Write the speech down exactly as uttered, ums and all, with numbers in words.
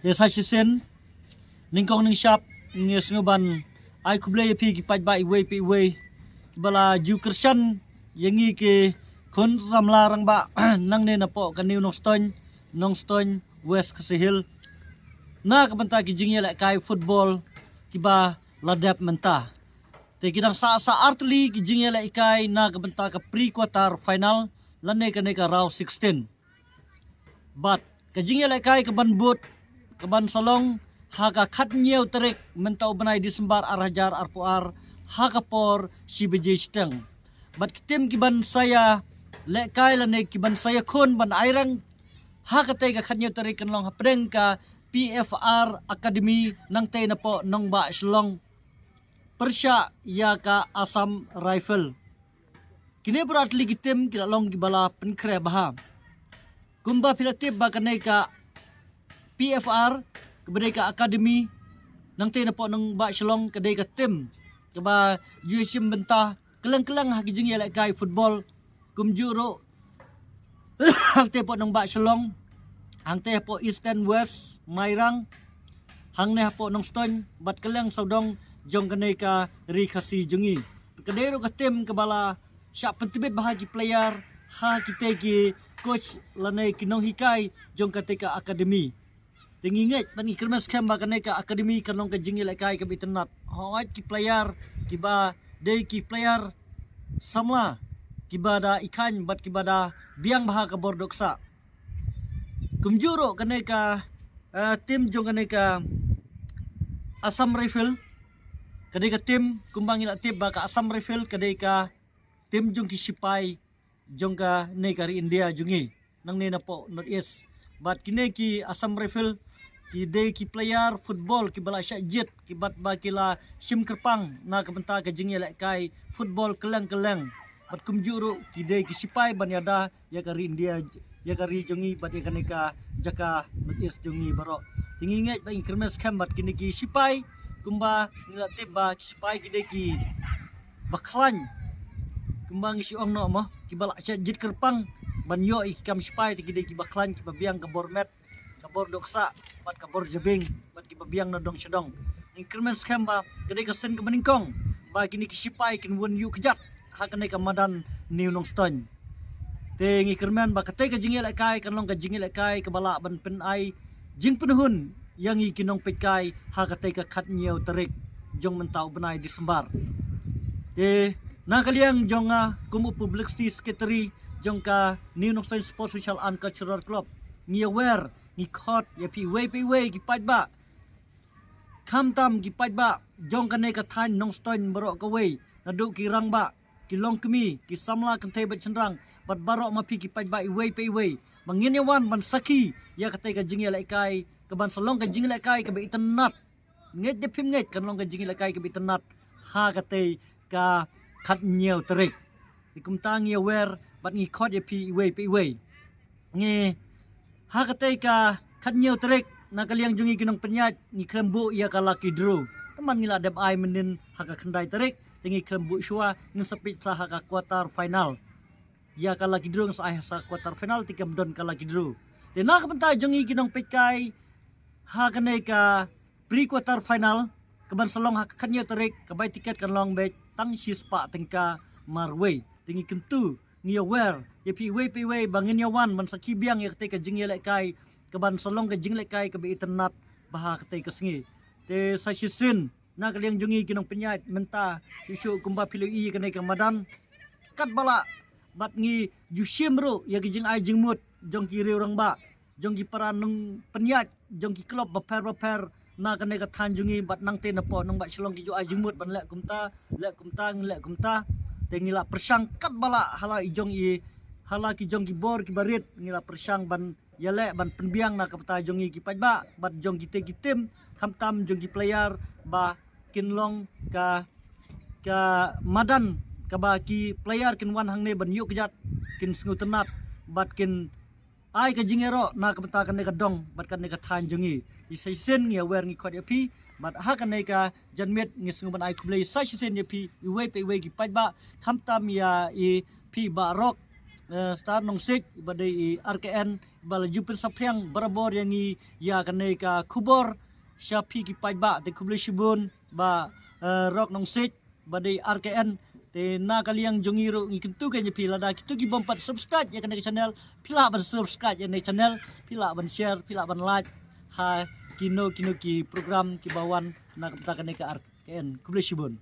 Te sa shisien, nyngkong nyngshap, ngi sngew ban ai khublei ïa phi ki paidbah iwei pa iwei kiba la ju kyrshan ïa ngi ki khun samla rangbah nangne napoh ka New Nongstoiñ, Nongstoiñ West Khasi Hills, na ka bynta ki jingïalehkai football kiba la dep mynta. Te ki dang sah sa artylli ki jingïalehkai na ka bynta ka pre quarter final lane kane ka round sixteen. Bad ka jingïalehkai kaban bud, kaban sa long ha ka khathynñiew tarik mynta u bnai December ar hajar arphew ar, ha ka por shi baje shiteng. Bad ki tim kiban sa ïalehkai lane kiban sa ïakhun ban aireng ha katei ka khathynñiew tarik kan long hapdeng ka P F R Academy nangtei napoh nongbah Shillong, pyrshah ïa ka Assam Rifle. Kine baroh artylli ki tim ki la long kiba la pynkhreh bha. Kumba phi la tip ba kane ka P F R, kaba dei ka academy nangtei napoh nongbah Shillong, ka dei ka tim kaba ju shim bynta kylleng kylleng ha ki jingïalehkai football. Kumjuh ruh hangtei hapoh nongbah Shillong, hangtei hapoh Eastern West, Mairang, hangne hapoh Nongstoiñ bad kylleng sawdong jong kane ka ri Khasi jong ngi. Ka dei ruh ka tim kaba la shah pyntbit bha ki player ha kitei ki coach lane ki nonghikai jong katei ka academy. Te ngi ngeit bad ngi kyrmen skhem ba kane ka academy kan long ka jingïalehkai kaba itynnad. Hooid, ki player kiba dei ki player samla kiba da i khaiñ bad kiba da biang bha ka bor dohksah. Kumjuh ruh kane ka, eh, tim jong kane ka Assam Rifle, ka dei ka tim kumba ngi la tip ba ka Assam Rifle ka dei ka tim jong ki sipai jong kane ka ri India jong ngi nangne napoh North East. Bad kine ki Assam Rifle ki dei ki player football kiba la shah jied, kiba ba ki la shim kyrpang na ka bynta ka jingïalehkai football kylleng kylleng. Bad kumjuh ruh ki dei ki sipai ban ïada ïa ka ri India, ïa ka ri jong ngi bad ïa kane ka jaka North East jong ngi baroh. Te ngi ngeit bad ngi kyrmen skhem bad kine ki sipai, kumba ngi la tip ba ki sipai ki dei kiba khlaiñ, kumba ngi shu ong noh mo, kiba la shah jied kyrpang ban ïoh ïa ki kam sipai, te ki dei kiba khlaiñ, kiba biang ka bor met, ka bor dohksah bad ka bor jabieng bad kiba biang na dong sha dong. Ngi kyrmen skhem ba ka dei ka sien kaba nyngkong ba kine ki sipai kin wan ïuh kjat ha kane ka madan New Nongstoiñ. Te ngi kyrmen ba katei ka jingïalehkai kan long ka jingïalehkai kaba lah ban pynai jingpynhun ïa ngi ki nongpeitkai ha katei ka khathynñiew tarik jong mynta u bnai December. Te na ka liang jong nga kum u publicity secretary jong ka New Nongstoiñ Sports Social and Cultural Club, ngi ïawer, ngi khot ïa phi iwei pa iwei ki paidbah, khamtam ki paidbah jong kane ka thaiñ Nongstoiñ baroh kawei, naduh ki rangbah, ki longkmie, ki samla kynthei bad shynrang, bad baroh ma phi ki paidbah iwei pa iwei, ba ngin ïa wan ban sakhi ïa katei ka jingïalehkai kaban sa long ka jingïalehkai kaba itynnad. Ngeit da phim ngeit, kan long ka jingïalehkai kaba itynnad ha katei ka khathynñiew tarik. Te kumta ngi ïawer bad ngi khot ïa phi iwei pa iwei. Ngi ha katei ka khathynñiew tarik, na ka liang jong ngi ki nongpynïaid, ngi khlem buh ïa ka lucky draw. Te man ngi la dep ai mynnin ha ka khyndai tarik, te ngi khlem buh shuwa, ngin sa peit sa ha ka quarter final. Ïa ka lucky draw ngin sa ai ha sa quarter final, te kam don ka lucky draw. Te na ka bynta jong ngi ki nongpeitkai ha kane ka pre quarter final kaban sa long ha ka khathynñiew tarik, ka bai tiket kan long beit tang shispah tyngka marwei. Te ngi kyntu, ngi ïawer ïa phi iwei pa iwei ba ngin ïa wan ban sakhi biang ïa katei ka jingïalehkai kaban sa long ka jinglehkai kaba itynnad bha ha katei ka sngi. Te sa shisien, na ka liang jong ngi ki nongpynïaid mynta, shuh shuh kumba phi la ïohi kane ka madan, katba lah bad ngi ju shim ruh ïa ki jingai jingmut jong ki riew rangbah, jong ki para nongpynïaid, jong ki club bapher bapher na kane ka thaiñ jong ngi, bad nangtei napoh nongbah Shillong ki ju ai jingmut ban leh kumta, leh kumta, ngi leh kumta. Te ngi la pyrshang katba lah ha la i jong i, ha la ki jong ki bor kiba rit, ngi la pyrshang ban ïaleh ban pynbiang na ka bynta jong ngi ki paidbah bad jong kitei ki tim, khamtam jong ki player, ba kin long ka, ka madan kaba ki player kin wan hangne ban ïuh kjat, kin sngewtynnad bad kin ai ka jingïaroh na ka bynta kane ka dong bad kane ka thaiñ jong ngi. Te sa shisien ngi ïawer, ngi khot ïa phi, bad ha kane ka janmiet ngi sngew ban ai khublei sa shisien ïa phi iwei pa iwei ki paidbah, khamtam ïa i phi Bah Rok, eh, Star Nongseit, ba dei i R K N, ba la ju pynsaphriang barabor ïa ngi ïa kane ka khubor sha phi ki paidbah. Te khublei shibun Bah, eh, Rock Nongseit, ba dei R K N. Te na ka liang jong ngi ruh ngi kyntu ïa phi, lada kito ki bym pat subscribe ïa kane ka channel, phi lah ban subscribe ïa kane ka channel, phi lah ban share, phi lah ban like ha kino kino ki program kiba wan na ka bynta kane ka R K N. Khublei shibun.